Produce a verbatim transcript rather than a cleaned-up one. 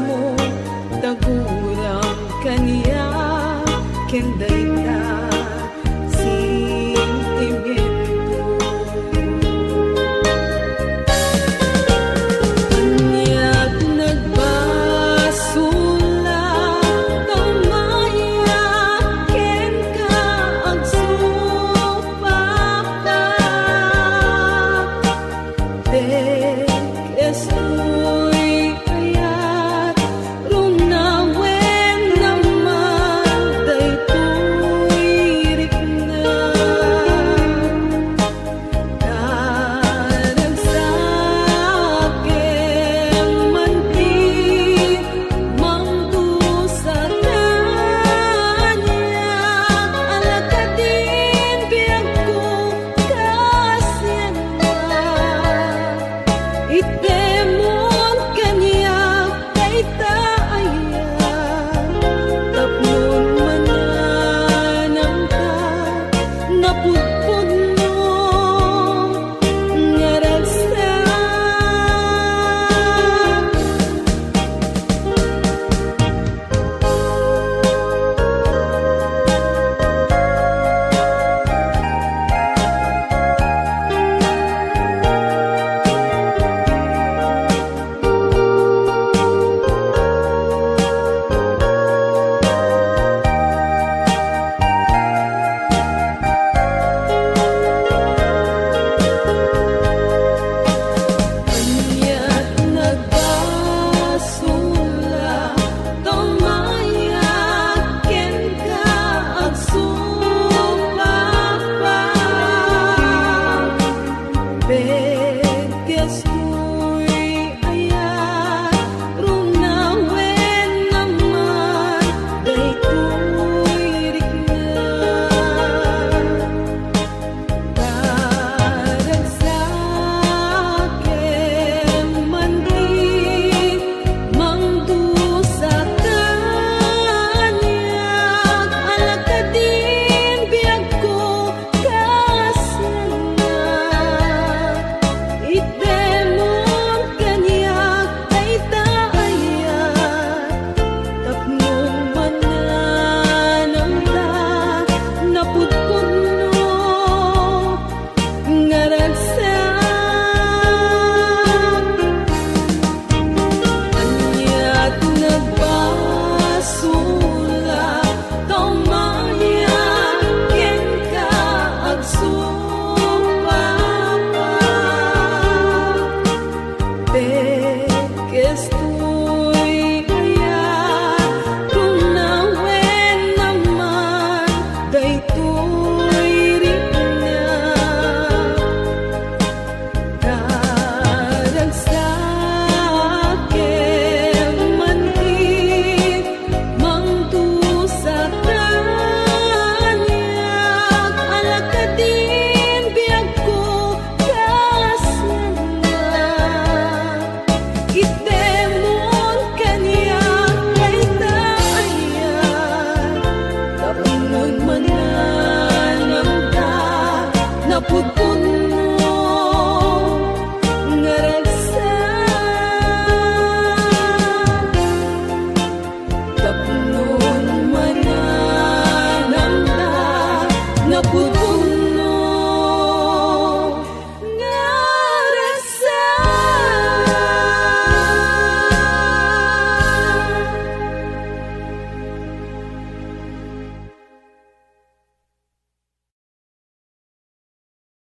mo, taguram kaniak ken dayta sentimiento. Aniak nagbasol a tamayak kenka, agsupakpak. Te, estoy ayat, runawen naman daytoy rikna. Naragsaken man ti mangdusa kaniak, ala kadin biagko, kasian na. Itemon kaniak dayta ayat, tapno mananamta, napudpudno nga ragsak. Aniak nagbasol a tamayak kenka, agsupakpak. Pagkastoy ayat, runawen naman daytoy rikna. Naragsaken man ti mangdusa kaniak, ala kadin biagko, kasian na. Itemon kaniak dayta ayat, tapno mananamta, napudpudno nga ragsak. Aniak nagbasol a tamayak kenka, agsupakpak. Pagkastoy ayat, runawen naman daytoy rikna. Naragsaken man ti mangdusa kaniak, ala kadin biagko, kasian na. Itemon kaniak dayta ayat, tapno mananamta, napudpudno